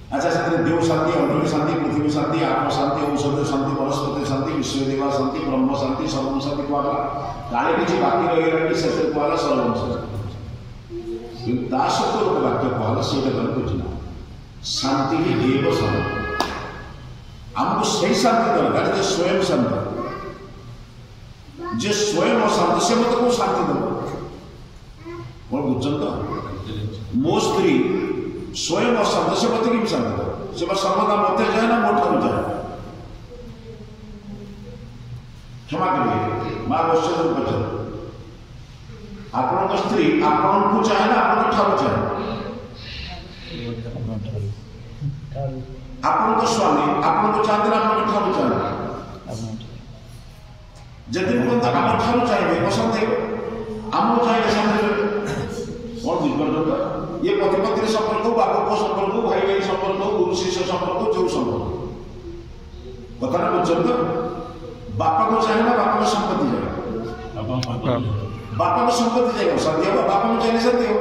ଆଚ୍ଛା, ସେଥିରେ ଦେଉ ଶାନ୍ତି, ଅଞ୍ଚଳି ଶାନ୍ତି, ପୃଥିବୀ ଶାନ୍ତି, ଆତ୍ମ ଶାନ୍ତି, ଔଷଧ ଶାନ୍ତି, ବନସ୍ପତି ଶାନ୍ତି, ବିଶ୍ୱଦେବା ଶାନ୍ତି, ବ୍ରହ୍ମ ଶାନ୍ତି, ସର୍ବମ ଶାନ୍ତି କୁହାଗଲା। କାଳେ କିଛି ବାକି ରହିଗଲା କି ଶେଷରେ କୁହାଗଲା ସର୍ବମ ଶାନ୍ତି। କିନ୍ତୁ ତା ସହିତ ଗୋଟେ ବାକ୍ୟ କୁହାଗଲା, ସେଇଟା ତମେ ବୁଝିଲା, ଶାନ୍ତି ହିଁ ଏବ ଶାନ୍ତି। ଆମକୁ ସେଇ ଶାନ୍ତି ଦରକାର ଯେ ସ୍ୱୟଂ ଶାନ୍ତ। ଯେ ସ୍ୱୟଂ ଅଶାନ୍ତ ସେ ମତେ କୋଉ ଶାନ୍ତି ଦେବ? କଣ ବୁଝୁଛନ୍ତି ତ? ମୋ ସ୍ତ୍ରୀ ସ୍ୱୟଂ ଅଶାନ୍ତ, ସେ ମତେ କେମିତି ଶାନ୍ତି ଦେବ? ସେ ବା ସର୍ବଦା ମତେ ଚାହେଁ ନା ମୋ ଠାରୁ ଚାହେଁ? କ୍ଷମା କରିବେ, ମା ବୈଷ୍ଣବ ପଚାର, ଆପଣଙ୍କ ସ୍ତ୍ରୀ ଆପଣଙ୍କୁ ଚାହେଁ ନା ଆପଣଙ୍କ ଠାରୁ ଚାହେଁ? ଆପଣଙ୍କ ସ୍ୱାମୀ ଆପଣଙ୍କୁ ଚାହାନ୍ତି ନା ଆପଣଙ୍କ ଠାରୁ ଚାହାନ୍ତି? ଯଦି ପର୍ଯ୍ୟନ୍ତ ଆମ ଠାରୁ ଚାହିଁବେ ଅଶାନ୍ତି ହେବ, ଆମକୁ ଚାହିଁଲେ ଶାନ୍ତି ରହିବ। କଣ ବୁଝିପାରୁଛନ୍ତି ତ? ଇଏ ପତି ପତ୍ନୀ ସମ୍ପର୍କ ହଉ, ବାପ ପୁଅ ସମ୍ପର୍କ ହଉ, ଭାଇ ଭାଇ ସମ୍ପର୍କ ହଉ, ଗୁରୁ ଶିଷ୍ୟ ସମ୍ପର୍କ ହଉ, ଯୋଉ ସମ୍ପର୍କ, କଥାଟା ବୁଝୁଛନ୍ତି ତ? ବାପାକୁ ଚାହେଁ ନା ବାପାଙ୍କ ସମ୍ପତ୍ତି ଚାହେଁ? ବାପାଙ୍କ ସମ୍ପତ୍ତି ଚାହିଁବ ଶାନ୍ତି ହବ, ବାପାଙ୍କୁ ଚାହିଁଲେ ଶାନ୍ତି ହବ।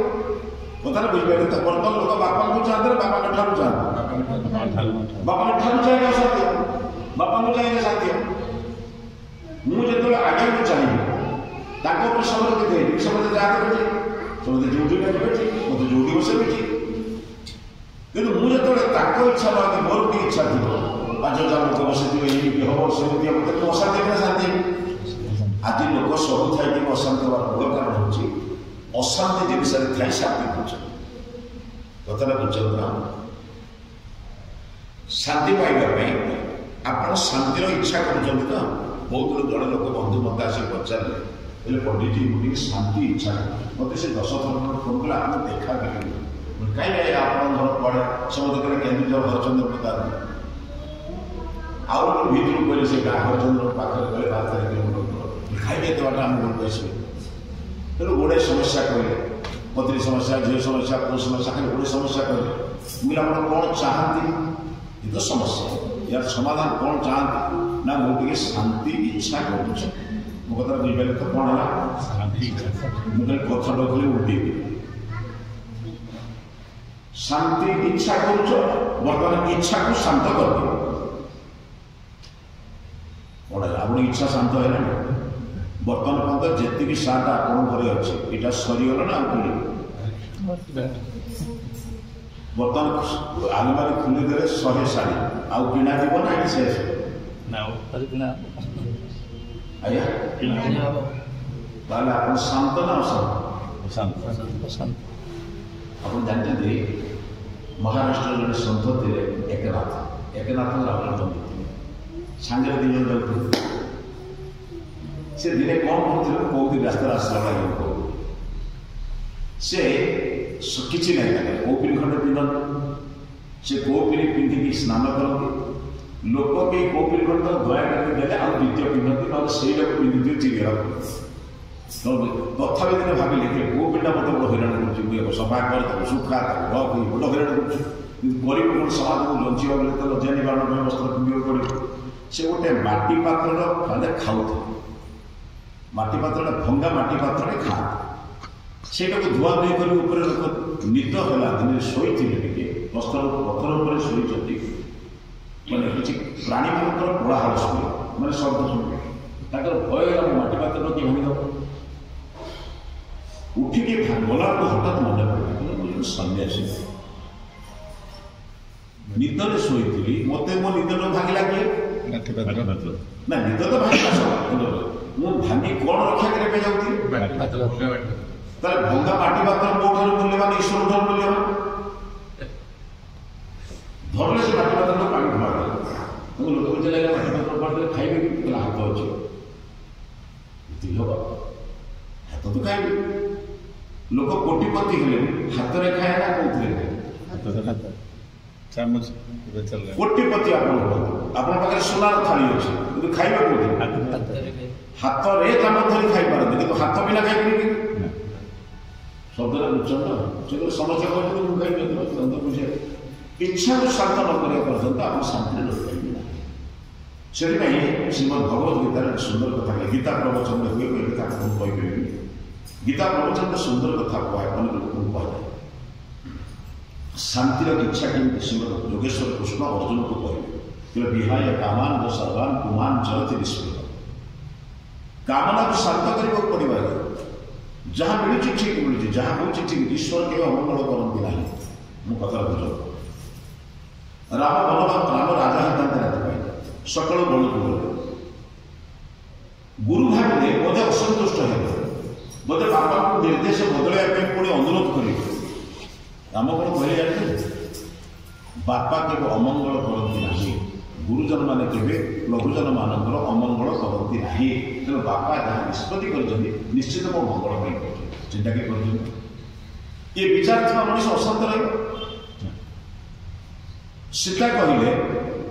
କଥାଟା ବୁଝିପାରିଲେ ତ? ବର୍ତ୍ତମାନ ଲୋକ ବାପାଙ୍କୁ ଚାହାନ୍ତି ନା ବାପାଙ୍କ ଠାରୁ ଚାହାନ୍ତି? ବାପାଙ୍କ ଠାରୁ ଚାହିଁଲେ ଅଶାନ୍ତି ହବ, ବାପାଙ୍କୁ ଚାହିଁଲେ ଶାନ୍ତି ହବ। ମୁଁ ଯେତେବେଳେ ଆଜ୍ଞାକୁ ଚାହିଁବି ତାଙ୍କ ଉପରେ ସମୟ କେତେ ହେଇଯିବି? ସେ ମୋତେ ଯାହା ଦେବେ ଠିକ୍, ସେ ମୋତେ ଯୋଉଠି ଡାକିବେ ଠିକ୍, ମୋତେ ଯୋଉଠି ବସେଇବେ ଠିକ୍। କିନ୍ତୁ ମୁଁ ଯେତେବେଳେ ତାଙ୍କ ଇଚ୍ଛା ନ ହେଇକି ମୋର ଟିକେ ଇଚ୍ଛା ଥିବ, 5,000 ଲୋକ ବସିଥିବେ, ଏମିତି ହବ ସେମିତି ହବ, ତେଣୁ ଅଶାନ୍ତି ନା ଶାନ୍ତି? ଆଜି ଲୋକ ସବୁ ଥାଇକି ଅଶାନ୍ତି ହେବାର ମୂଳ କାରଣ ହେଉଛି ଅଶାନ୍ତି ଜିନିଷରେ ଥାଇ ଶାନ୍ତି ଖୋଜନ୍ତି। କଥାଟା ବୁଝୁଛନ୍ତି ନା? ଶାନ୍ତି ପାଇବା ପାଇଁ ଆପଣ ଶାନ୍ତିର ଇଚ୍ଛା କରୁଛନ୍ତି ତ? ବହୁତ ଜଣେ ଲୋକ ବନ୍ଧୁ ମୋତେ ଆସି ପଚାରିଲେ, ହେଲେ ପଣ୍ଡିତଜୀ ମୁଁ ଟିକେ ଶାନ୍ତି ଇଚ୍ଛା କରୁଛି। ମୋତେ ସେ 10 ଥର ଫୋନ୍ କଲେ, ଆପଣ ଦେଖା କରିବେ। କାହିଁକି ଆଜ୍ଞା ଆପଣଙ୍କ ଘର କୁଆଡ଼େ? ସେ ମୋତେ କହିଲେ କେନ୍ଦୁଝର ହରଚନ୍ଦ୍ର ପ୍ରଧାନ। ଆଉ ଗୋଟେ ଭିତରକୁ କହିଲେ ସେ ଗାଁ ହରଚନ୍ଦ୍ର ପାଖରେ, କହିଲେ 12 କିଲୋମିଟର ଦୂର। ଖାଇବେ ଏତେ ବାଟ ଆମ ଘରକୁ ଆସିବେ? ତେଣୁ ଗୁଡ଼ାଏ ସମସ୍ୟା କହିଲେ, ପତ୍ନୀ ସମସ୍ୟା, ଝିଅ ସମସ୍ୟା, ପୁଅ ସମସ୍ୟା, ଖାଲି ଗୁଡ଼ାଏ ସମସ୍ୟା କହିଲେ। ମୁଁ କହିଲି ଆପଣ କ'ଣ ଚାହାନ୍ତି? ଏ ତ ସମସ୍ୟା, ୟାର ସମାଧାନ କ'ଣ ଚାହାନ୍ତି? ନା ମୁଁ ଟିକେ ଶାନ୍ତି ଇଚ୍ଛା କରୁଛି। ମୋ କଥାଟା ବୁଝିପାରିଲେ ତ? କ'ଣ ହେଲା? ମୁଁ ଖାଲି କଥାଟା ଖାଲି ଉଲ୍ଟେଇବି। ଶାନ୍ତି ଇଚ୍ଛା କରୁଛ, ବର୍ତ୍ତମାନ ଇଚ୍ଛାକୁ ଶାନ୍ତ କରିଦିଅ। କ'ଣ ହେଲା? ଆପଣଙ୍କ ଇଚ୍ଛା ଶାନ୍ତ ହେଲାଣି? ବର୍ତ୍ତମାନ ପର୍ଯ୍ୟନ୍ତ ଯେତିକି ସାର୍ଟ ଆପଣଙ୍କ ଘରେ ଅଛି ଏଇଟା ସରିଗଲା ନା ଆଉ ଖୋଲିବ? ବର୍ତ୍ତମାନ ଆଲମାରି ଖୋଲିଦେଲେ 100 ଶାଢ଼ୀ ଆଉ କିଣାଯିବ ନା ଏଠି ଶେଷ? ଆଜ୍ଞା, ତାହେଲେ ଆପଣ ଶାନ୍ତ ନା ଅଶାନ୍ତ? ଆପଣ ଜାଣିଛନ୍ତି ମହାରାଷ୍ଟ୍ରର ଜଣେ ସନ୍ଥ ଥିଲେ ଏକନାଥ। ଏକନାଥଙ୍କର ଆଉ ଜଣେ ବନ୍ଧୁ ଥିଲେ, ସାଙ୍ଗରେ 2 ଜଣ ଯାଉଥିଲେ। ସେ ଦିନେ କ'ଣ କରୁଥିଲେ କହୁଥିଲି, ରାସ୍ତାରେ ଆସିଲା ବେଳେ କହୁଥିଲେ, ସେ କିଛି ନାହିଁ ତାଙ୍କର, କୌପିନି ଖଣ୍ଡେ ପିନ୍ଧନ୍ତି। ସେ କୌପିନି ପିନ୍ଧିକି ସ୍ନାନ କରନ୍ତି। ଲୋକ କେହି କୌପିନି ଖଣ୍ଡେ ତାକୁ ଦୟା କରିକି ଦେଲେ ଆଉ ଦ୍ୱିତୀୟ ପିନ୍ଧନ୍ତି, ନହେଲେ ସେଇଟାକୁ ପିନ୍ଧିଥିବେ ଚିରିଗଲା। ତଥାପି ଦିନେ ଭାବିଲେ କି କୌପିନିଟା ମୋତେ ବଡ଼ ହଇରାଣ କରୁଛି, ମୁଁ ଏକ ସଫା କର, ତାକୁ ଶୁଖା, ତାକୁ ରଖ, ବଡ଼ ହଇରାଣ କରୁଛି। କିନ୍ତୁ କରିବୁ କ'ଣ? ସମାଜକୁ ବଞ୍ଚିବାକୁ ହେଲେ ତ ଲଜ୍ଜା ନିବାରଣ ପାଇଁ ବସ୍ତ୍ର ପିନ୍ଧିବାକୁ ପଡ଼ିବ। ସେ ଗୋଟେ ମାଟି ପାତ୍ରର ମାନେ ଖାଉଥିଲେ, ମାଟି ପାତ୍ରଟା ଭଙ୍ଗା ମାଟି ପାତ୍ରରେ ଖାଆନ୍ତି, ସେଇଟାକୁ ଧୁଆ ଧୁଇ କରି ଉପରେ ରଖନ୍ତି। ନିଦ ହେଲା, ଦିନେ ଶୋଇଥିଲେ ଟିକେ ବସ୍ତ୍ର ପଥର ଉପରେ ଶୋଇଛନ୍ତି, ମାନେ କିଛି ପ୍ରାଣୀମାନଙ୍କର କୋଳାହଳ ଶୁଣିଲେ, ମାନେ ଶବ୍ଦ ଶୁଣିଲେ, ତାଙ୍କର ଭୟ ହେଲା ମୋ ମାଟି ପାତ୍ର କିଏ ଭାଙ୍ଗିଦେବ। ଉଠିକି ଗଲାବେଳକୁ ହଠାତ୍ ମନେ ପଡ଼ିଲା, ମୁଁ ଜଣେ ସନ୍ନ୍ୟାସୀ, ନିଦରେ ଶୋଇଥିଲି, ମୋତେ ମୋ ନିଦଟା ଭାଙ୍ଗିଲା କିଏ? ନା ନିଦ ତ ଭାଙ୍ଗିଲା ସବୁ, ମୁଁ ଭାଙ୍ଗି କ'ଣ ରକ୍ଷା କରିବା ପାଇଁ ଯାଉଥିଲି? ତାହେଲେ ଭଙ୍ଗା ମାଟି ପାତ୍ର ମୋ ଠାରୁ ମୂଲ୍ୟବାନ, ଈଶ୍ୱର ଠାରୁ ମୂଲ୍ୟବାନ? ଧରିଲେ ସେ ମାଟି ପାତ୍ରକୁ ପାଣି ଫୋପାଡ଼ିଦେଲେ। ତାଙ୍କୁ ଲୋକ ପଚାରିଲେ ମାଟି ପାତ୍ର ଫୋପାଡ଼ିଦେଲେ ଖାଇବେ କି? କହିଲେ ହାତ ଅଛି, ଏତିକି ହବ, ହାତ ତ ଖାଇବେ। ଲୋକ କୋଟିପତି ହେଲେ ହାତରେ ଖାଏ ନା କୋଉଥିରେ ଖାଏ? କୋଟିପତି ଆପଣ ହୁଅନ୍ତୁ, ଆପଣଙ୍କ ପାଖରେ ସୁନାର ଥାଳି ଅଛି, କିନ୍ତୁ ଖାଇବେ କୋଉଥିରେ? ହାତରେ ଚାମଚ ଧରି ଖାଇପାରନ୍ତି, କିନ୍ତୁ ହାତ ବିନା ଖାଇପାରିବେ? ଶବ୍ଦଟା ବୁଝୁଛନ୍ତି ତ? ସେ ସମସ୍ତେ କହୁଛନ୍ତି ମୁଁ ଖାଇବି, ବୁଝିବେ। ଇଚ୍ଛାକୁ ଶାନ୍ତ ନ କରିବା ପର୍ଯ୍ୟନ୍ତ ଆପଣ ଶାନ୍ତିରେ ରହିପାରିବେ ନାହିଁ। ସେଥିପାଇଁ ଶ୍ରୀମଦ୍ ଭଗବତ ଗୀତାରେ ଗୋଟେ ସୁନ୍ଦର କଥା କହିଲେ, ଗୀତା ପ୍ରବଚନରେ ହୁଏ, ମୁଁ ଏ କଥା ଆପଣଙ୍କୁ କହିପାରିବିନି। ଗୀତା ପ୍ରବଚନରେ ସୁନ୍ଦର କଥା କୁହାଏ, ଅନେକ ଲୋକଙ୍କୁ କୁହାଯାଏ। ଶାନ୍ତିର ଇଚ୍ଛା କେମିତି ଶ୍ରୀମଦ ଯୋଗେଶ୍ୱର କୃଷ୍ଣ ଅର୍ଜୁନକୁ କହିଲେ, କହିଲେ ବିହାୟ କାମାନ ସର୍ବାନ ପୁମାନ ଚରତି ବିସ୍ମୃତ। କାମନାକୁ ଶାନ୍ତ କରିବାକୁ ପଡ଼ିବ ଆଜ୍ଞା। ଯାହା ମିଳୁଛି ଠିକ୍ ମିଳୁଛି, ଯାହା ହେଉଛି ଠିକ୍। ଈଶ୍ୱର କେବେ ଅମଙ୍ଗଳ କରନ୍ତି ନାହିଁ। ମୁଁ କଥା ବୁଝ। ରାମ ବନବାସ, ରାମ ରାଜା ହେଇଥାନ୍ତେ ରାତି ପାଇଁ ସକାଳୁ ବଣକୁ ଗଲେ। ଗୁରୁ ଭାବିଲେ ବୋଧେ ଅସନ୍ତୁଷ୍ଟ ହେବେ, ବୋଧେ ବାପାଙ୍କୁ ନିର୍ଦ୍ଦେଶ ବଦଳାଇବା ପାଇଁ ପୁଣି ଅନୁରୋଧ କରିବେ। ରାମ କ'ଣ କହିଲେ ଜାଣିଛନ୍ତି? ବାପା କେବେ ଅମଙ୍ଗଳ କରନ୍ତି ନାହିଁ, ଗୁରୁଜନମାନେ କେବେ ଲଘୁଜନମାନଙ୍କର ଅମଙ୍ଗଳ କରନ୍ତି ନାହିଁ। ତେଣୁ ବାପା ଯାହା ନିଷ୍ପତ୍ତି କରିଛନ୍ତି ନିଶ୍ଚିତ ମୋ ମଙ୍ଗଳ ପାଇଁ କରିଛନ୍ତି। ଚିନ୍ତା କିଏ କରିଛନ୍ତି? ଏ ବିଚାର ଥିବା ମଣିଷ ଅଶାନ୍ତ ରହିବ। ସୀତା କହିଲେ,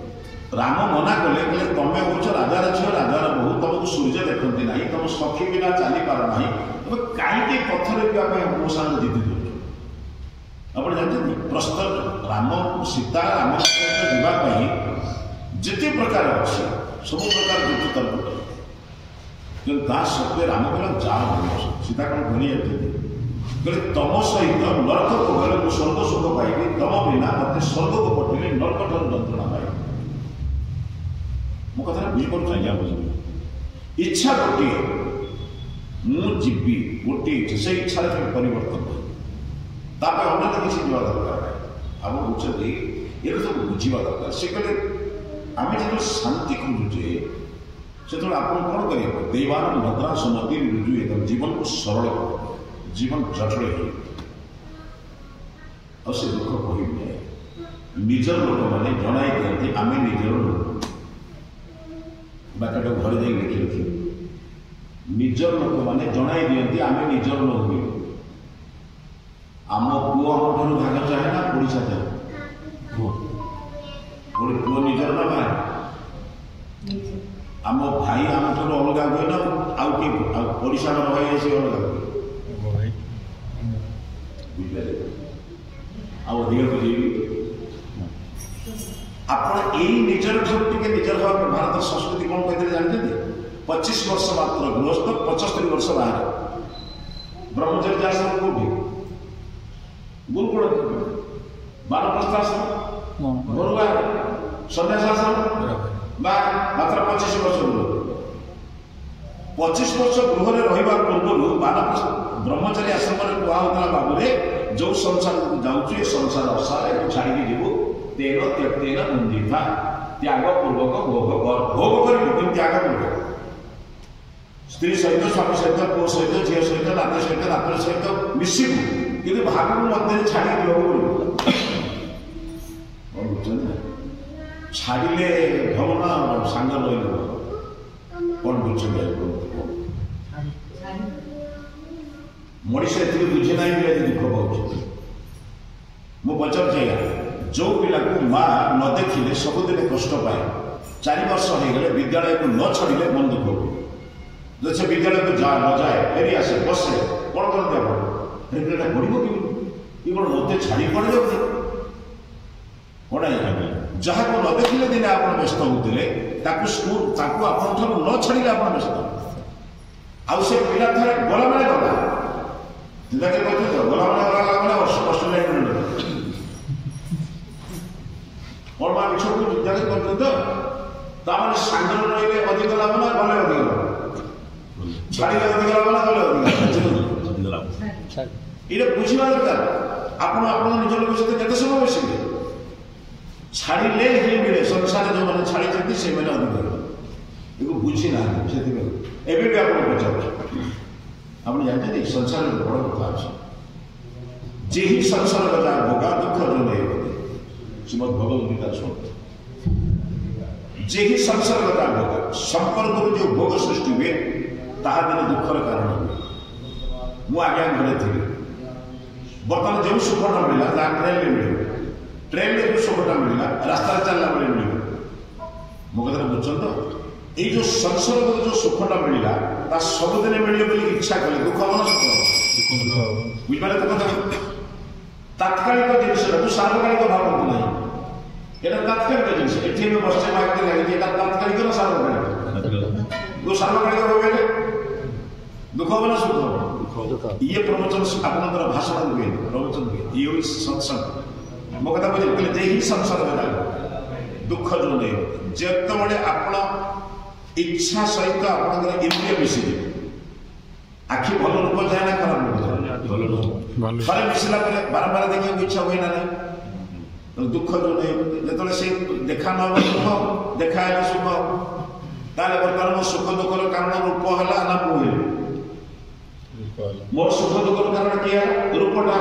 ରାମ ମନା କଲେ, କହିଲେ ତମେ ହେଉଛ ରାଜାର ଝିଅ, ରାଜାର ବୋହୂ, ତମକୁ ସୂର୍ଯ୍ୟ ଦେଖନ୍ତି ନାହିଁ, ତମ ସଖୀ ବିନା ଚାଲିପାର ନାହିଁ, ତମେ କାହିଁକି ପଥରେ ଯିବା ପାଇଁ ମୋ ସାଙ୍ଗରେ ଜିଦି ଦେଉଛ? ଆପଣ ଜାଣିଛନ୍ତି ପ୍ରସ୍ତର ରାମ ସୀତା ରାମ ସହିତ ଯିବା ପାଇଁ ଯେତେ ପ୍ରକାର ଅଛି ସବୁ ପ୍ରକାର ଯୁକ୍ତି ତର୍କ କଲେ, କିନ୍ତୁ ତା ସତ୍ତ୍ୱେ ରାମ କହିଲା ଯାଅ। ସୀତା କ'ଣ ଭୁଲି ଯାଉଛନ୍ତି? କହିଲେ ତମ ସହିତ ନର୍କକୁ ଗଲେ ମୁଁ ସ୍ୱର୍ଗ ସୁଖ ପାଇବି, ତମ ବିନା ମତେ ସ୍ୱର୍ଗକୁ ପଠେଇଲେ ନର୍କ ଠାରୁ ଯନ୍ତ୍ରଣା ପାଇବି। ମୋ କଥାଟା ବୁଝିପାରୁଛ ଆଜ୍ଞା? ବୁଝିବି। ଇଚ୍ଛା ଗୋଟିଏ, ମୁଁ ଯିବି, ଗୋଟିଏ ଇଚ୍ଛା, ସେଇ ଇଚ୍ଛାରେ କେବେ ପରିବର୍ତ୍ତନ ନାହିଁ, ତା ପାଇଁ ଅନ୍ୟ କିଛି ଯିବା ଦରକାର ନାହିଁ। ଆପଣ ବୁଝୁଛନ୍ତି? ଏ ସବୁ ବୁଝିବା ଦରକାର। ସେ କହିଲେ ଆମେ ଯେତେବେଳେ ଶାନ୍ତି ଖୋଜୁଛେ ସେତେବେଳେ ଆପଣ କ'ଣ କରିବେ? ଦେବାନ ଭଦ୍ରା ସୁମତି ରୁଜୁ ଏବଂ ଜୀବନକୁ ସରଳ କର, ଜୀବନ ଜଟିଳ ହେଇଯିବ। ଆଉ ସେ ଦୁଃଖ କହିବି, ନିଜର ଲୋକମାନେ ଜଣାଇ ଦିଅନ୍ତି ଆମେ ନିଜର ଲୋକ। ବାକ୍ୟଟାକୁ ଘରେ ଯାଇ ଲେଖି ରଖିବେ। ନିଜର ଲୋକମାନେ ଜଣାଇ ଦିଅନ୍ତି ଆମେ ନିଜର ନ ହୁଏ। ଆମ ପୁଅ ଆମଠାରୁ ଭାଗ ଚାହେଁ ନା ପଡ଼ିଶା ଚାହେଁ? ଗୋଟେ ପୁଅ ନିଜର ନା ଭାଇ? ଆମ ଭାଇ ଆମଠାରୁ ଅଲଗା ହୁଏ ନା ଆଉ କିଏ ଆଉ ପଡ଼ିଶା ଘର ଭାଇ ଆସି ଅଲଗା ହୁଏ? ବୁଝିପାରିଲେ? ଆଉ ଅଧିକ ବୁଝେଇବି? ଆପଣ ଏଇ ନିଜର ଠାରୁ ଟିକେ ନିଜର ହେବା ପାଇଁ ଭାରତର ସଂସ୍କୃତି କ'ଣ କହିଥିଲେ ଜାଣିଛନ୍ତି? 25 ବର୍ଷ ମାତ୍ର ଗୃହସ୍ଥ, 75 ବର୍ଷ ବାହାରେ। ବ୍ରହ୍ମଚର୍ଯ୍ୟ ଆଶ୍ରମ କୋଉଠି? ଗୁରୁକୁଳ। ବାନପ୍ରସ୍ଥ ଆଶ୍ରମ ଘରୁ ବାହାରେ। ସନ୍ନ୍ୟାସ ଆଶ୍ରମ ବାହାରେ। ମାତ୍ର 25 ବର୍ଷ ଗୃହ। 25 ବର୍ଷ ଗୃହରେ ରହିବା ପୂର୍ବରୁ ବାନପ୍ରସ୍ଥ ବ୍ରହ୍ମଚାରୀ ଆଶ୍ରମରେ କୁହା ହଉଥିଲା, ବାବୁରେ ଯୋଉ ସଂସାରକୁ ଯାଉଛୁ ଏ ସଂସାର ଅସାର, ଏକୁ ଛାଡ଼ିକି ଯିବୁ। ତେନ ତ୍ୟକ୍ତେନ ଭୁଞ୍ଜିଥା, ତ୍ୟାଗ ପୂର୍ବକ ଭୋଗ କର। ଭୋଗ କରିବୁ କିନ୍ତୁ ତ୍ୟାଗ ପୂର୍ବକ। ସ୍ତ୍ରୀ ସହିତ, ସ୍ୱାମୀ ସହିତ, ପୁଅ ସହିତ, ଝିଅ ସହିତ, ନାତି ସହିତ, ନାତୁଣୀ ସହିତ ମିଶିବୁ, କିନ୍ତୁ ଭାବିବୁ ମଧ୍ୟରେ ଛାଡ଼ିକି ଯିବାକୁ ପଡ଼ିବ। କଣ ବୁଝୁଛନ୍ତି? ଛାଡ଼ିଲେ ଭଲ ନା ସାଙ୍ଗ ରହିଲେ ଭଲ? କଣ ବୁଝୁଛନ୍ତି? ମଣିଷ ଏତିକି ବୁଝେ ନାହିଁ ବୋଲି ଆଜି ଦୁଃଖ ପାଉଛି। ମୁଁ ପଚାରୁଛି ଆଜ୍ଞା, ଯୋଉ ପିଲାକୁ ମା ନ ଦେଖିଲେ ସବୁଦିନେ କଷ୍ଟ ପାଏ, 4 ବର୍ଷ ହେଇଗଲେ ବିଦ୍ୟାଳୟକୁ ନ ଛାଡ଼ିଲେ ମନ ଦୁଃଖ ହୁଏ। ଯଦି ସେ ବିଦ୍ୟାଳୟକୁ ଯା ନ ଯାଏ, ଫେରି ଆସେ, ବସେ, କ'ଣ କରନ୍ତି ଆପଣ? ଆରେ ପିଲାଟା ପଢ଼ିବ କେମିତି? ଇଏ କ'ଣ ମୋତେ ଛାଡ଼ି କୁଆଡ଼େ ଯାଉଛି? କ'ଣ ଆଜ୍ଞା? ଯାହାକୁ ନ ଦେଖିଲେ ଦିନେ ଆପଣ ବ୍ୟସ୍ତ ହେଉଥିଲେ, ତାକୁ ସ୍କୁଲ ତାକୁ ଆପଣଙ୍କ ଠାରୁ ନ ଛାଡ଼ିଲେ ଆପଣ ବ୍ୟସ୍ତ। ଆଉ ସେ ପିଲା ଥରେ ଗଲା ମାନେ ଗଲା, ଚିନ୍ତା କରି କରୁଛନ୍ତି ତ? ଗଲା ମାନେ ଗଲା ମାନେ ଅଷ୍ଟ୍ରେଲିଆ କ'ଣ ମା ମିଛ କହୁଛି? ଚିନ୍ତା କରି କରୁଛନ୍ତି ତ? ତାମାନେ ସାଙ୍ଗରେ ରହିଲେ ଅଧିକ ଲାଭ ନା ଗଲେ ଅଧିକ ଲାଭ? ଛାଡ଼ିଲେ ଅଧିକ ଲାଭ ନା ଗଲେ ଅଧିକ ଲାଭ? ଏଇଟା ବୁଝିବା ଦରକାର। ଆପଣ ଆପଣଙ୍କ ନିଜ ଲୋକ ସହିତ କେତେ ସମୟ ବସିବେ? ଛାଡ଼ିଲେ ହିଁ ମିଳେ। ସଂସାରରେ ଯେଉଁମାନେ ଛାଡ଼ିଛନ୍ତି ସେମାନେ ଅଧିକ ଏକୁ ବୁଝି ନାହାନ୍ତି, ସେଥିପାଇଁ ଏବେ ବି ଆପଣ ପଚାରୁଛୁ। ଆପଣ ଜାଣିଛନ୍ତି ସଂସାରରେ ବଡ଼ କଥା ଅଛି, ଯେହି ସଂସାର ଗଜା ଭୋଗା ଦୁଃଖ ଯୋଉ ଶ୍ରୀମଦ୍ ଭଗବତ ଗୀତା ଶ୍ଲୋକ। ଯେହି ସଂସାର ଗଜା ଭୋଗ, ସମ୍ପର୍କରୁ ଯେଉଁ ଭୋଗ ସୃଷ୍ଟି ହୁଏ ତାହା ଦିନେ ଦୁଃଖର କାରଣ ହୁଏ। ମୁଁ ଆଜ୍ଞା ଘରେ ଥିଲି, ବର୍ତ୍ତମାନ ଯେଉଁ ସୁଖଟା ମିଳିଲା ତାହା ଟ୍ରେନରେ ମିଳିବ। ଟ୍ରେନରେ ଯେଉଁ ସୁଖଟା ମିଳିଲା ରାସ୍ତାରେ ଚାଲିଲା ବେଳେ ମିଳିବ। ମୋ କଥାଟା ବୁଝୁଛନ୍ତି ତ? ଏଇ ଯେଉଁ ସଂସାରରୁ ଯେଉଁ ସୁଖଟା ମିଳିଲା ତା ସବୁଦିନେ ମିଳିବ ବୋଲି ଇଚ୍ଛା କଲେ ଦୁଃଖ ହବ ନା ସୁଖ ହବ? ବୁଝିପାରିଲେ ତ କଥା? ତାତ୍କାଳିକ ଜିନିଷଟାକୁ ସାର୍ବକାଳିକ ଭାବନ୍ତୁ ନାହିଁ। ଏଟା ତାତ୍କାଳିକ ଜିନିଷ। ଏଠି ଆମେ ବସେ ମାଗତେ ଲାଗିଛି, ଏଟା ତାତ୍କାଳିକ ନା ସାର୍ବକାଳିକ? ସାର୍ବକାଳିକ ଭାବିଲେ ଦୁଃଖ ହବ ନା ସୁଖ ହବ? ଇଏ ପ୍ରବଚନ ଆପଣଙ୍କର ଭାଷଣ ହୁଏନି, ପ୍ରବଚନ ହୁଏ। ଇଏ ହେଉଛି ସତ୍ସଙ୍ଗ। ମୋ କଥା ବୁଝିଲେ? କହିଲେ ଯେହି ସଂସାର ଦୁଃଖ ଯୋଉ ନେଇ, ଯେତେବେଳେ ଆପଣ ଇଚ୍ଛା ସହିତ ଆପଣଙ୍କର ଇନ୍ଦ୍ରିୟ ମିଶିଯିବ, ଆଖି ଭଲ ରୂପ ଯାଏ ନା ଖରାପ ରୂପ ଯାଏ? ଥରେ ମିଶିଲା ପରେ ବାରମ୍ବାର ଦେଖିବାକୁ ଇଚ୍ଛା ହୁଏ ନା ନାହିଁ? ଦୁଃଖ ଯୋଉ ନେଇ, ଯେତେବେଳେ ସେ ଦେଖା ନ ହବ ଦୁଃଖ, ଦେଖା ହେଲେ ସୁଖ। ତାହେଲେ ବର୍ତ୍ତମାନ ମୋ ସୁଖ ଦୁଃଖର କାରଣ ରୂପ ହେଲା ନା ମୁଁ ହେଲି? ମୋର ସୁଖ ଦୁଃଖର କାରଣ କିଏ ହେଲା? ରୂପଟା।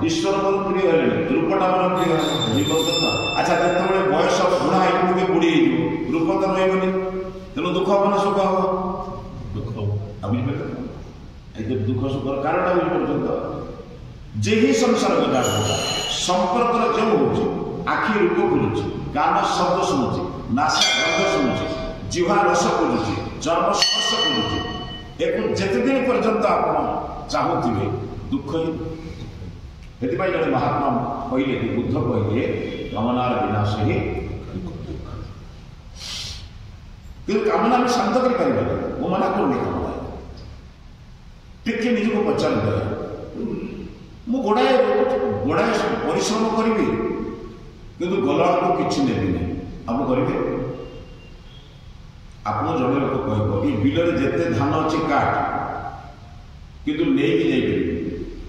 ଈଶ୍ୱର ମୋର ପ୍ରିୟ ହେଲେଣି, ରୂପଟା ମୋର ପ୍ରିୟ ହେଲା। ଆଚ୍ଛା, ଯେତେବେଳେ ବୟସ ବୁଢ଼ା ହେଇଯିବ କି ବୁଢ଼ୀ ହେଇଯିବ, ରୂପ ତ ରହିବନି, ତେଣୁ ଦୁଃଖ ହବ ନା ସୁଖ ହବ? ଦୁଃଖ ହବ। ଆଉ ବୁଝିପାରିଲେ ଏଇ ଦୁଃଖ ସୁଖର କାରଣଟା ବୁଝିପାରୁଛନ୍ତି ତ? ଯେହି ସଂସାର କଥା ସମ୍ପର୍କର ଯେଉଁ ହଉଛି, ଆଖି ରୂପ ଖୋଜୁଛି, କାନ ଶବ୍ଦ ଶୁଣୁଛି, ନାସା ଗନ୍ଧ ଶୁଣୁଛି, ଜିହ୍ୱା ରସ ଖୋଜୁଛି, ଚର୍ମ ସ୍ପର୍ଶ ଖୋଜୁଛି, ଏକୁ ଯେତେ ଦିନ ପର୍ଯ୍ୟନ୍ତ ଆପଣ ଚାହୁଁଥିବେ ଦୁଃଖ ହିଁ। ସେଥିପାଇଁ ଜଣେ ମହାତ୍ମା କହିଲେ କି ବୁଦ୍ଧ କହିଲେ, କାମନାର ବିନାଶ ହିଁ ଦୁଃଖ। କିନ୍ତୁ କାମନା ଆମେ ଶାନ୍ତ କରିପାରିବାନି। ମୁଁ ମନା କରୁନି କାମନା। ଟିକେ ନିଜକୁ ପଚାରନ୍ତୁ, ମୁଁ ଗୋଡ଼ାଏ ଗୋଡ଼ାଏ ପରିଶ୍ରମ କରିବି କିନ୍ତୁ ଗଲାବେଳକୁ କିଛି ନେବିନି, ଆପଣ କରିବେ? ଆପଣ ଜଣେ ଲୋକ କହିବ ଏଇ ବିଲରେ ଯେତେ ଧାନ ଅଛି କାଟ, କିନ୍ତୁ ନେଇକି ଯାଇପାରିବେ,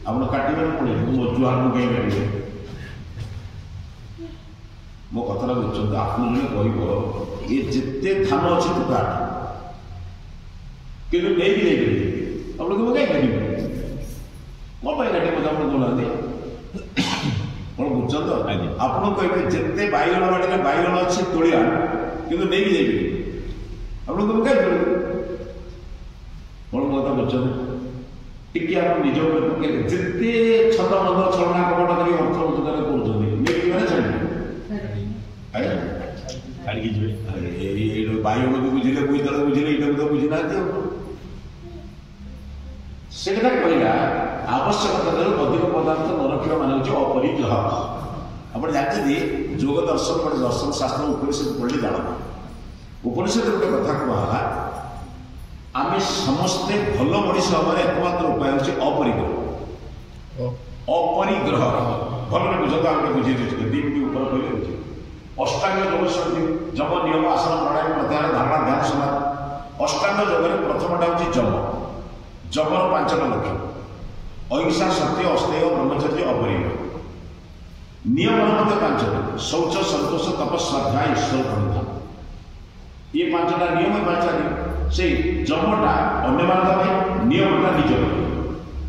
ଆପଣ କାଟିବେ ନା ପଳେଇବେ? ମୋ ଜୁହାର, ମୁଁ କାହିଁ କାଟିବେ? ମୋ କଥାଟା ବୁଝୁଛନ୍ତି? ଆପଣ ଜଣେ କହିବ ଏ ଯେତେ ଧାନ ଅଛି ତୁ କାଟ, କିନ୍ତୁ ନେଇକି ଯାଇପାରିବେ, ଆପଣ କହିବେ କାହିଁ କାଟିବେ? କ'ଣ ପାଇଁ କାଟିବେ ମୋତେ ଆପଣ କହୁନାହାନ୍ତି? କ'ଣ ବୁଝୁଛନ୍ତି ତ? ଆପଣ କହିବେ ଯେତେ ବାଇଗଣ ବାଡ଼ିରେ ବାଇଗଣ ଅଛି ତୋଳିଆ, କିନ୍ତୁ ନେଇକି ଯାଇପାରିବେ, ଆପଣ କହିବେ କାହିଁ ତୋଳିବେ? କ'ଣ ମୋ କଥା ବୁଝୁଛନ୍ତି? ଟିକେ ଆପଣ ନିଜ ଉପରେ ପକେଇଲେ, ଯେତେ ଛନ୍ଦ ମନ୍ଦ ଛଳନା କପଟ କରି ଅର୍ଥ ରୋଜଗାର କରୁଛନ୍ତି, ନେଇକି ଯିବେ ନା ଛାଡ଼ିବେ? ଆଜ୍ଞା, ଛାଡ଼ିକି ଯିବେ। ଏଇ ବାଇଗଣକୁ ବୁଝିଲେ, ବୋଇତାଳୁ ବୁଝିଲେ, ଏଇଟାକୁ ତ ବୁଝିନାହାନ୍ତି। ଆଉ ସେ କଥା କହିଲା, ଆବଶ୍ୟକତା ଠାରୁ ଅଧିକ ପଦାର୍ଥ ନ ରଖିବା ମାନେ ହେଉଛି ଅପରିଗ୍ରହ। ଆପଣ ଜାଣିଛନ୍ତି ଯୋଗ ଦର୍ଶନ ଗୋଟେ ଦର୍ଶନ ଶାସ୍ତ୍ର, ଉପନିଷଦ ପଢ଼ିଲେ ଜାଣନ୍ତି। ଉପନିଷଦରେ ଗୋଟେ କଥା କୁହାହେଲା, ଆମେ ସମସ୍ତେ ଭଲ ମଣିଷ ହେବାର ଏକମାତ୍ର ଉପାୟ ହେଉଛି ଅପରିଗ୍ରହ। ଅପରିଗ୍ରହ ଭଲରେ ବୁଝନ୍ତୁ, ଆଉ ଗୋଟେ ବୁଝେଇ ଦେଉଛି, 2 ମିନିଟ୍ ଉପରେ କହିଲେ ବୁଝିବେ। ଅଷ୍ଟାଙ୍ଗ ଯୋଗ ଶୁଣିଥିବେ, ଯମ ନିୟମ ଆସନ ପ୍ରାଣାୟାମ ପ୍ରତ୍ୟାହାର ଧାରଣା ଧ୍ୟାନ ସମାଧି। ଅଷ୍ଟାଙ୍ଗ ଯୋଗରେ ପ୍ରଥମଟା ହେଉଛି ଯମ। ଯମର 5ଟା ଲକ୍ଷ୍ୟ: ଅହିଂସା, ସତ୍ୟ, ଅସ୍ତେୟ, ବ୍ରହ୍ମଚର୍ଯ୍ୟ, ଅପରିଗ୍ରହ। ନିୟମର ମଧ୍ୟ 5ଟା: ଶୌଚ, ସନ୍ତୋଷ, ତପସ୍ୱାଧ୍ୟାୟ, ଈଶ୍ୱର ପ୍ରଣିଧାନ। ଇଏ 5ଟା ନିୟମ, 5ଟା ନିୟମ। ସେଇ ଯମଟା ଅନ୍ୟମାନଙ୍କ ପାଇଁ, ନିୟମଟା ନିଜ ପାଇଁ।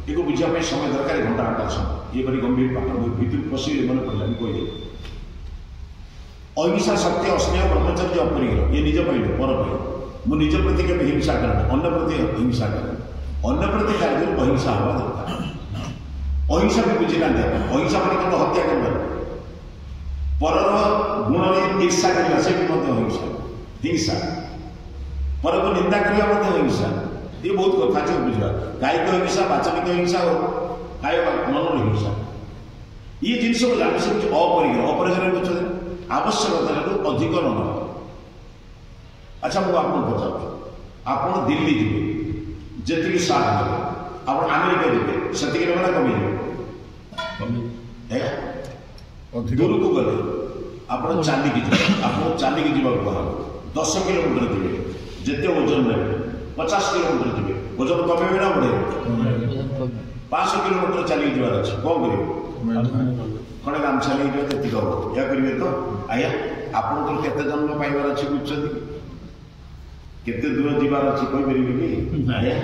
ଏକୁ ବୁଝିବା ପାଇଁ ସମୟ ଦରକାର, ଘଣ୍ଟା ଘଣ୍ଟା ସମୟ। ଇଏ କରି ଗମ୍ଭୀର ପାଠ ଭିତରକୁ ପଶି ମନେ ପଡ଼ିଲା, ମୁଁ କହିଦେଲି। ଅହିଂସା, ସତ୍ୟ, ଅସ୍ନେହ, ବ୍ରହ୍ମଚର୍ଯ୍ୟ, ଅପରିଗ୍ରହ, ଇଏ ନିଜ ପାଇଁ ନୁହେଁ, ପର ପାଇଁ। ମୁଁ ନିଜ ପ୍ରତି କେବେ ହିଂସା କରେନି, ଅନ୍ୟ ପ୍ରତି ହିଂସା କରେନି। ଅନ୍ୟ ପ୍ରତି କାର୍ଯ୍ୟରୁ ଅହିଂସା ହେବା ଦରକାର। ଅହିଂସା ବି ବୁଝିନାହାନ୍ତି ଆପଣ। ଅହିଂସା ମାନେ କେବଳ ହତ୍ୟା କରିବା, ପରର ଗୁଣରେ ଈର୍ଷା କରିବା ସେ ବି ମଧ୍ୟ ଅହିଂସା, ହିଂସା। ପରକୁ ନିନ୍ଦା କରିବା ମଧ୍ୟ ହିଂସା। ଇଏ ବହୁତ କଥା ଅଛି ବୁଝିବା। କାୟିକ ହିଂସା, ବାଚନିକ ହିଂସା ଓ କାୟ ମନର ହିଂସା। ଇଏ ଜିନିଷକୁ ଜାଣି ସେ ହେଉଛି ଅପରିଗ୍ରହ। ଅପରିଗ୍ରହ ବୁଝୁଛନ୍ତି, ଆବଶ୍ୟକତା ଠାରୁ ଅଧିକ ନ ନେବା। ଆଚ୍ଛା, ମୁଁ ଆପଣଙ୍କୁ ପଚାରୁଛି, ଆପଣ ଦିଲ୍ଲୀ ଯିବେ ଯେତିକି ସାର୍ଟ ନେବେ, ଆପଣ ଆମେରିକା ଯିବେ ସେତିକି ନେବେ ନା କମିଯିବ? ଦୂରକୁ ଗଲେ ଆପଣ ଚାଲିକି ଯିବେ, ଆପଣଙ୍କୁ ଚାଲିକି ଯିବାକୁ କୁହାହବ। 10 କିଲୋମିଟର ଯିବେ ଯେତେ ଓଜନ ନେବେ, 50 କିଲୋମିଟର ଯିବେ ଓଜନ କମେଇବେ ନା ବଢ଼େଇବେ? 500 କିଲୋମିଟର ଚାଲିକି ଯିବାର ଅଛି, କ'ଣ କରିବେ? ଖଣ୍ଡେ ଗାମୁଛା ନେଇକି ଯିବେ, ଯେତିକି ହବ ଏହା କରିବେ ତ? ଆଜ୍ଞା, ଆପଣଙ୍କର କେତେ ଜନ୍ମ ପାଇବାର ଅଛି ବୁଝୁଛନ୍ତି? କେତେ ଦୂର ଯିବାର ଅଛି କହିପାରିବେ କି? ଆଜ୍ଞା,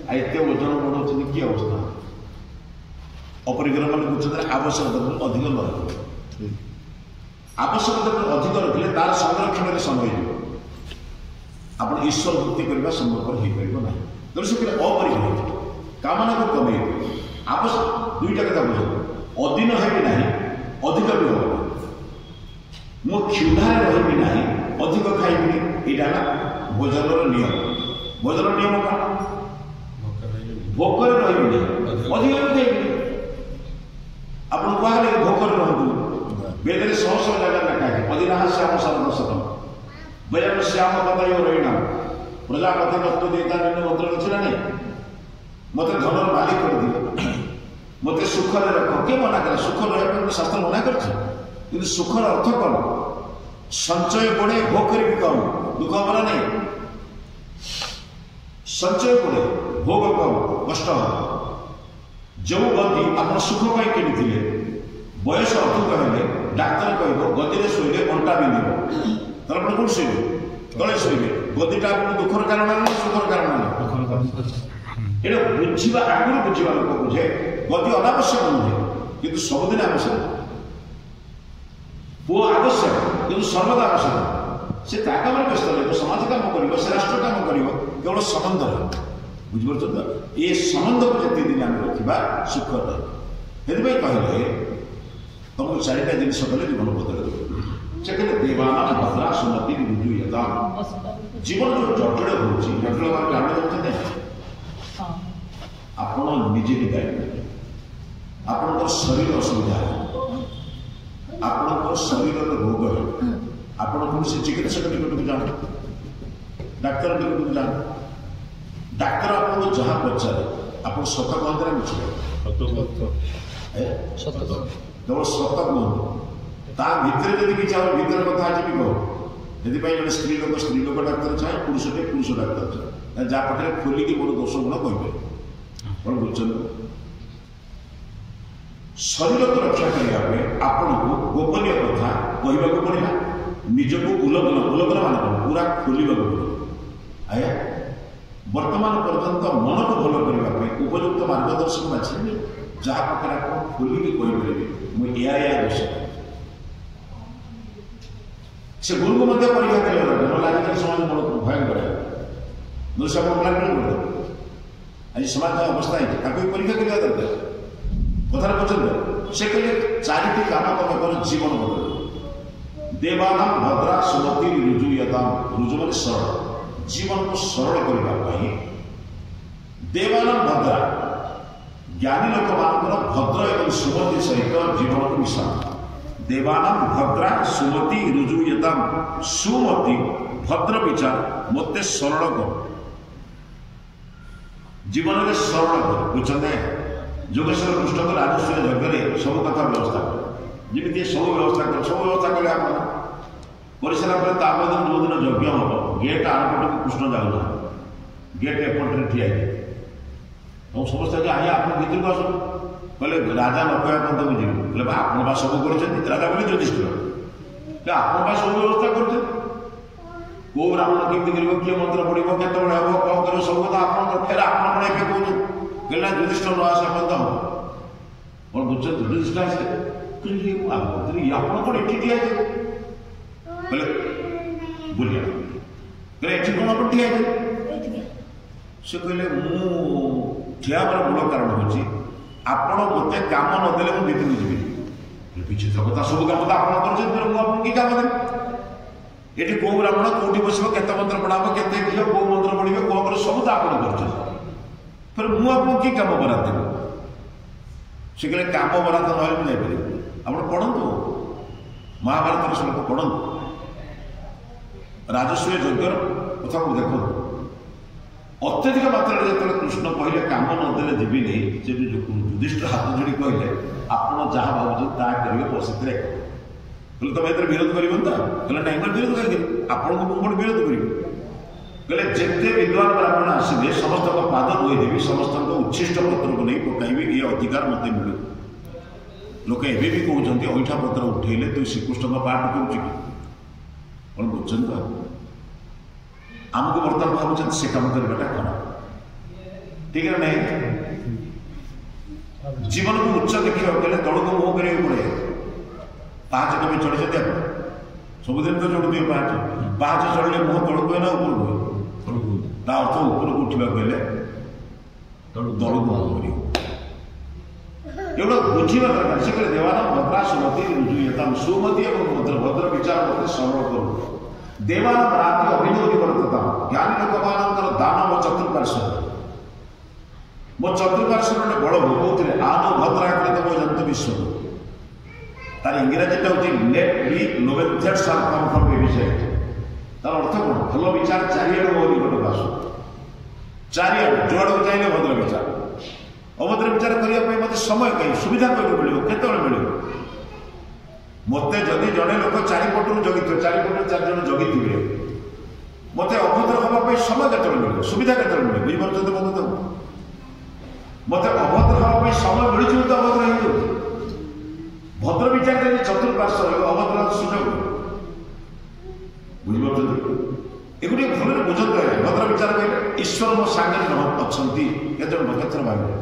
ଆଉ ଏତେ ଓଜନ ବଢ଼ଉଛନ୍ତି, କି ଅବସ୍ଥା? ଅପରିଗ୍ରହ ମାନେ ବୁଝୁଛନ୍ତି, ଆବଶ୍ୟକତା ଅଧିକ ନ ରଖିବେ। ଆବଶ୍ୟକତା ଅଧିକ ରଖିଲେ ତାର ସଂରକ୍ଷଣରେ ସମୟ ଯିବ, ଆପଣ ଈଶ୍ୱର ଭକ୍ତି କରିବା ସମ୍ଭବପର ହେଇପାରିବ ନାହିଁ। ତେଣୁ ସେଥିରେ ଅପରିଗ୍ରହ ହେଇଯିବ, କାମନାକୁ କମେଇବେ। ଆବଶ୍ୟକ ଦୁଇଟା କଥା ବୁଝନ୍ତୁ, ଅଧୀନ ହେବି ନାହିଁ, ଅଧିକ ବି ହେବ ନାହିଁ। ମୁଁ କ୍ଷୁଧାରେ ରହିବି ନାହିଁ, ଅଧିକ ଖାଇବିନି। ଏଇଟା ହେଲା ଭୋଜନର ନିୟମ। ଭୋଜନର ନିୟମ କ'ଣ? ଭୋକରେ ରହିବିନି, ଅଧିକ ବି ଖାଇବିନି। ଆପଣ କୁହାଗଲେ ଭୋକରେ ରୁହନ୍ତୁ, ବେଦରେ ଶହ ଶହ ଜାଗା ଲେଖା ହେଇଛି। ଅଦିନାହ ଶ୍ୟାମ ସରଦଶତମ ବୟମ ଶ୍ୟାମ ପଦୟ ରହିଣାମ ପ୍ରଜାପତି ତତ୍ତ୍ୱ ଦେତା ନିମ୍ନ ମନ୍ତ୍ର ଅଛି ନା ନାଇଁ? ମତେ ଧନର ମାଲିକ କରିଦିଅ। ମୋତେ ସୁଖରେ ରଖ। କିଏ ମନା କଲା? ସୁଖ ରହିବା ପାଇଁ ଶାସ୍ତ୍ର ମନା କରିଛି? କିନ୍ତୁ ସୁଖର ଅର୍ଥ କ'ଣ? ସଞ୍ଚୟ ବଢ଼େ, ଭୋଗ କରିବି କମ୍, ଦୁଃଖ ହବ ନା ନାହିଁ? ସଞ୍ଚୟ ବଢ଼େ, ଭୋଗ କମ୍, କଷ୍ଟ ହବ। ଯେଉଁ ଗଦି ଆପଣ ସୁଖ ପାଇଁ କିଣିଥିଲେ, ବୟସ ଅଧିକ ହେଲେ ଡାକ୍ତର କହିବ ଗଦିରେ ଶୋଇଲେ ଅଣ୍ଟା ବିନ୍ଧିବ, ତାହେଲେ ଆପଣ କୋଉଠି ଶୋଇବେ? ତଳେ ଶୋଇବେ। ଗଦିଟା ଆପଣଙ୍କୁ ଦୁଃଖର କାରଣ ହେଲା ନା ସୁଖର କାରଣ ହେଲା? ଏଇଟା ବୁଝିବା ଆଗରୁ ବୁଝିବା ଲୋକ ବୁଝେ। ଗଦି ଅନାବଶ୍ୟକ ନୁହେଁ, କିନ୍ତୁ ସବୁଦିନ ଆବଶ୍ୟକ। ପୁଅ ଆବଶ୍ୟକ, କିନ୍ତୁ ସର୍ବଦା ଆବଶ୍ୟକ। ସେ ତା କାମରେ ବ୍ୟସ୍ତ ରହିବ, ସମାଜ କାମ କରିବ, ସେ ରାଷ୍ଟ୍ର କାମ କରିବ, କେବଳ ସମ୍ବନ୍ଧ ରହିବ। ବୁଝିପାରୁଛନ୍ତି ତ? ଏ ସମ୍ବନ୍ଧକୁ ଯେତିକି ଦିନ ଆମେ ରଖିବା ସୁଖ ରହିବ। ସେଥିପାଇଁ କହିଲେ ତମକୁ ଚାରିଟା ଜିନିଷ କଲେ ଜୀବନ ବଦଳି ଦେବ। ସେ କହିଲେ ଦେବାନାମ ଭଦ୍ରା ସୁମତି ରୁଜୁୟତା। ଜୀବନ ଯୋଉ ଜଟିଳ ହେଉଛି, ଜଟିଳ ହେବାର କାରଣ ଜାଣିଛନ୍ତି? ଆପଣ ନିଜେ ହିଁ ଦାୟୀ। ଆପଣଙ୍କର ଶରୀର ଅସୁବିଧା ହେଲା, ଆପଣଙ୍କର ଶରୀରର ରୋଗ ହେଲା, ଆପଣ କୌଣସି ଚିକିତ୍ସକ ନିକଟକୁ ଯାଆନ୍ତୁ, ଡାକ୍ତର ନିକଟକୁ ଯାଆନ୍ତୁ। ଡାକ୍ତର ଆପଣଙ୍କୁ ଯାହା ପଚାରେ ଆପଣ ସତ କହନ୍ତି ନା ମିଛ? କେବଳ ସତ କୁହନ୍ତୁ। ତା ଭିତରେ ଯଦି କିଛି ଆମ ଭିତରେ କଥା ଅଛି ବି କହୁ। ସେଥିପାଇଁ ଜଣେ ସ୍ତ୍ରୀ ଲୋକ ଡାକ୍ତର ଚାହେଁ, ପୁରୁଷଟେ ପୁରୁଷ ଡାକ୍ତର ଚାହେଁ, ଯାହା ପାଖରେ ଖୋଲିକି ମୋର ଦୋଷ ଗୁଣ କହିପାରିବେ। କଣ ବୁଝୁଛନ୍ତି? ଶରୀରକୁ ରକ୍ଷା କରିବା ପାଇଁ ଆପଣଙ୍କୁ ଗୋପନୀୟ କଥା କହିବାକୁ ପଡ଼ିଲା, ନିଜକୁ ଉଲଗ୍ନ, ଉଲଗ୍ନ ମାନେ କଣ? ପୁରା ଖୋଲିବାକୁ ପଡ଼ିବ। ଆଜ୍ଞା, ବର୍ତ୍ତମାନ ପର୍ଯ୍ୟନ୍ତ ମନକୁ ଭଲ କରିବା ପାଇଁ ଉପଯୁକ୍ତ ମାର୍ଗଦର୍ଶକ ବାଛିବେ, ଯାହା ପାଖରେ ଆପଣ ଖୋଲିକି କହିପାରିବେ ମୁଁ ଏହା ଏହା ଦୋଷ। ସେ ଗୁରୁକୁ ମଧ୍ୟ ପରୀକ୍ଷା କରିବା ଦରକାର, ନହେଲେ ଆଜିକାଲି ସମାଜ ବଡ଼ ଭୟଙ୍କର ହେବ। ନହେଲେ ସେ ଆପଣ ବ୍ଲାକମେଲ୍ କରିଦେବେ। ଆଜି ସମାଜ ଯାହା ଅବସ୍ଥା ହେଇଛି ତାକୁ ବି ପରୀକ୍ଷା କରିବା ଦରକାର। କଥାରେ ପଚାରିଲେ ସେ କହିଲେ ଚାରିଟି କାମ ତମେ କର, ଜୀବନ ବଦଳିବ। ଦେବାନାମ ଭଦ୍ରା ସୁମତି ରୁଜୁୟତାମ। ରୁଜୁ ମାନେ ସରଳ, ଜୀବନକୁ ସରଳ କରିବା ପାଇଁ ଦେବାନାମ ଭଦ୍ରା, ଜ୍ଞାନୀ ଲୋକମାନଙ୍କର ଭଦ୍ର ଏବଂ ସୁମତି ସହିତ ଜୀବନକୁ ମିଶାଅ। ଦେବାନାମ ଭଦ୍ରା ସୁମତି ରୁଜୁୟତାମ। ସୁମତି ଭଦ୍ର ବିଚାର ମୋତେ ସରଳ କର, ଜୀବନରେ ସରଳ କର। ବୁଝଛନ୍ତି? ଯୋଗେଶ୍ୱର କୃଷ୍ଣଙ୍କ ରାଜସ୍ୱ ଯଜ୍ଞରେ ସବୁ କଥା ବ୍ୟବସ୍ଥା କଲେ, ଯେମିତି ସବୁ ବ୍ୟବସ୍ଥା କଲେ, ସବୁ ବ୍ୟବସ୍ଥା କଲେ ଆପଣ କରିସାରିଲା ପରେ ତା ପରଦିନ ଯେଉଁଦିନ ଯଜ୍ଞ ହେବ, ଗେଟ୍ ଆରପଟକୁ କୃଷ୍ଣ ଯାଉନାହାନ୍ତି, ଗେଟ୍ ଏପଟରେ ଠିଆ ହେଇଛନ୍ତି। ଏବଂ ସମସ୍ତେ କହିଲେ ଆଜ୍ଞା ଆପଣ ଭିତରକୁ ଆସନ୍ତୁ। କହିଲେ ରାଜା ନ କହିବା ପର୍ଯ୍ୟନ୍ତ ମୁଁ ଯିବି। କହିଲେ ବା ଆପଣ ବା ସବୁ କରିଛନ୍ତି। ରାଜା ବୋଲି ଯୁଧିଷ୍ଠିର, ଆପଣ ବା ସବୁ ବ୍ୟବସ୍ଥା କରୁଛନ୍ତି, କୋଉ ବ୍ରାହ୍ମଣ କେମିତି କରିବ, କିଏ ମନ୍ତ୍ର ପଢ଼ିବ, କେତେବେଳେ ହେବ, କଣ କରିବ, ସବୁ କଥା ଆପଣଙ୍କର, ଫେର ଆପଣ କଣ ଏବେ କହୁଛନ୍ତି? କହିଲେ ନା ଯୁଧିଷ୍ଠିର ନ ଆସିବା ପର୍ଯ୍ୟନ୍ତ ହେବ। କଣ ବୁଝୁଛନ୍ତି? ଯୁଧିଷ୍ଠିର ଆସିଲେ, କହିଲେ ମୁଁ ଆପଣ କଣ ଏଠି ଠିଆ ହେଇଛନ୍ତି? କହିଲେ ବୁଲିଆ। କହିଲେ ଏଠି କଣ ଆପଣ ଠିଆ ହେଇଛନ୍ତି? ସେ କହିଲେ ମୁଁ ଠିଆ ହେବାର ମୂଳ କାରଣ ହେଉଛି ଆପଣ ମୋତେ କାମ ନଦେଲେ ମୁଁ ଭିତରକୁ ଯିବିନି। ବିଚିତ୍ର କଥା, ସବୁ କାମ ତ ଆପଣ କରୁଛନ୍ତି, ମୁଁ ଆପଣଙ୍କୁ କି କାମ ଦେବି? ଏଠି କୋଉ ବ୍ରାହ୍ମଣ କୋଉଠି ବସିବ, କେତେ ମନ୍ତ୍ର ପଢ଼ା ହବ, କେତେ ଘିଅ, କୋଉ ମନ୍ତ୍ର ପଢ଼ିବେ, କଣ କରିବ, ସବୁ ତ ଆପଣ କରୁଛନ୍ତି, ଫେର ମୁଁ ଆପଣଙ୍କୁ କି କାମ ବରାଦ ଦେବି? ସେ କହିଲେ କାମ ବରାଦ ନହେଲେ ମୁଁ ଯାଇପାରିବି। ଆପଣ ପଢ଼ନ୍ତୁ ମହାଭାରତର ଶ୍ଲୋକ ପଢ଼ନ୍ତୁ, ରାଜସୂୟ ଯଜ୍ଞର କଥାକୁ ଦେଖନ୍ତୁ। ଅତ୍ୟଧିକ ମାତ୍ରାରେ ଯେତେବେଳେ କୃଷ୍ଣ କହିଲେ କାମ ନଦେଲେ ଯିବିନି, ସେ ଯୁଧିଷ୍ଠିର ହାତ ଯୋଡ଼ି କହିଲେ ଆପଣ ଯାହା ଭାବୁଛନ୍ତି ତାହା କରିବେ, ମୋ ସେଥିରେ ଏକ। କହିଲେ ତମେ ଏଥିରେ ବିରୋଧ କରିବନି ତ? କହିଲେ ନାଇଁ, ମୁଁ ବିରୋଧ କାହିଁକି, ଆପଣଙ୍କୁ ମୁଁ କଣ ବିରୋଧ କରିବି? କହିଲେ ଯେତେ ବିଦ୍ୱାନ ବ୍ରାହ୍ମଣ ଆସିବେ ସମସ୍ତଙ୍କ ପାଦ ଧୋଇଦେବି, ସମସ୍ତଙ୍କ ଉଚ୍ଛିଷ୍ଟ ପତ୍ରକୁ ନେଇ ପକାଇବି, ଏ ଅଧିକାର ମୋତେ ମିଳୁ। ଲୋକେ ଏବେ ବି କହୁଛନ୍ତି ଅଇଠା ପତ୍ର ଉଠେଇଲେ ତୁ ଶ୍ରୀକୃଷ୍ଣଙ୍କ ପାଠ କରୁଛୁ କି? କଣ ବୁଝୁଛନ୍ତି ତ? ଆମକୁ ବର୍ତ୍ତମାନ ଭାବୁଛନ୍ତି ସେ କାମ କରିବାଟା ଖରାପ, ଠିକ ନା ନାହିଁ? ଜୀବନକୁ ଉଚ୍ଚ ଦେଖିବାକୁ ହେଲେ ତଳକୁ ମୁହଁ କରିବାକୁ ପଡ଼େ। ପାହାଚ କେବେ ଚଢ଼ିଛନ୍ତି ଆପଣ? ସବୁଦିନ ତ ଚଢ଼ୁଥିବେ ପାହାଚ। ପାହାଚ ଚଢ଼ିଲେ ମୁହଁ ତଳକୁ ହୁଏ ନା ଉପରକୁ ହୁଏ? ତା ଅର୍ଥ ଉପରକୁ ଉଠିବାକୁ ହେଲେ ତଳକୁ ମୁହଁ କରିବ। ଏଗୁଡ଼ା ବୁଝିବା ଦରକାର। ସେ କହିଲେ ଦେବାନାମ ଭଦ୍ରା ସୁମତି ରୁଜୁୟତାମ। ସୁମତି ଏବଂ ଭଦ୍ର, ଭଦ୍ର ବିଚାର ମୋତେ ସରଳ କରୁ। ଦେବାନାମ ରାତି ଅଭିନବ ନିବର୍ତ୍ତତା। ଜ୍ଞାନୀ ଲୋକମାନଙ୍କର ଦାନ ମୋ ଚତୁଃପାର୍ଶ୍ୱରେ, ମୋ ଚତୁଃପାର୍ଶ୍ୱରେ ଗୋଟେ ବଳ ହଉ। କୋଉଥିରେ? ଆନୁ ଭଦ୍ରାକୃତ ମୋ ଜନ୍ତୁ ବିଶ୍ୱ। ତାର ଇଂରାଜୀଟା ହେଉଛି let be noble thoughts are come from every side. ତାର ଅର୍ଥ କଣ? ଭଲ ବିଚାର ଚାରିଆଡ଼ୁ ମୋ ନିକଟକୁ ଆସୁ, ଚାରିଆଡ଼ୁ, ଯୁଆଡ଼କୁ ଚାହିଁଲେ ଭଦ୍ର ବିଚାର। ଅଭଦ୍ର ବିଚାର କରିବା ପାଇଁ ମୋତେ ସମୟ କାହିଁ, ସୁବିଧା କେଉଁଠି ମିଳିବ, କେତେବେଳେ ମିଳିବ? ମୋତେ ଯଦି ଜଣେ ଲୋକ ଚାରିପଟରୁ ଜଗିଥିବ, ଚାରିପଟରୁ ଚାରିଜଣ ଜଗିଥିବେ, ମୋତେ ଅଭଦ୍ର ହେବା ପାଇଁ ସମୟ କେତେବେଳେ ମିଳିବ, ସୁବିଧା କେତେବେଳେ ମିଳିବ? ବୁଝିପାରୁଛନ୍ତି ମୋ କଥା? ମୋତେ ଅଭଦ୍ର ହେବା ପାଇଁ ସମୟ ମିଳୁଛି ତ ଅଭଦ୍ର ହେଇଯାଉଛି। ଭଦ୍ର ବିଚାର ଯଦି ଚତୁର୍ପାର୍ଶ୍ୱ ରହିବ, ଅଭଦ୍ର ସୁଯୋଗ। ବୁଝିପାରୁଛନ୍ତି? ଏଗୁଡ଼ିକ ଭଲରେ ବୁଝନ୍ତୁ ଆଜ୍ଞା। ଭଦ୍ର ବିଚାର କହିଲେ ଈଶ୍ୱର ମୋ ସାଙ୍ଗରେ ଅଛନ୍ତି, କେତେଜଣ କେତେଥର ଭାବିଲେ?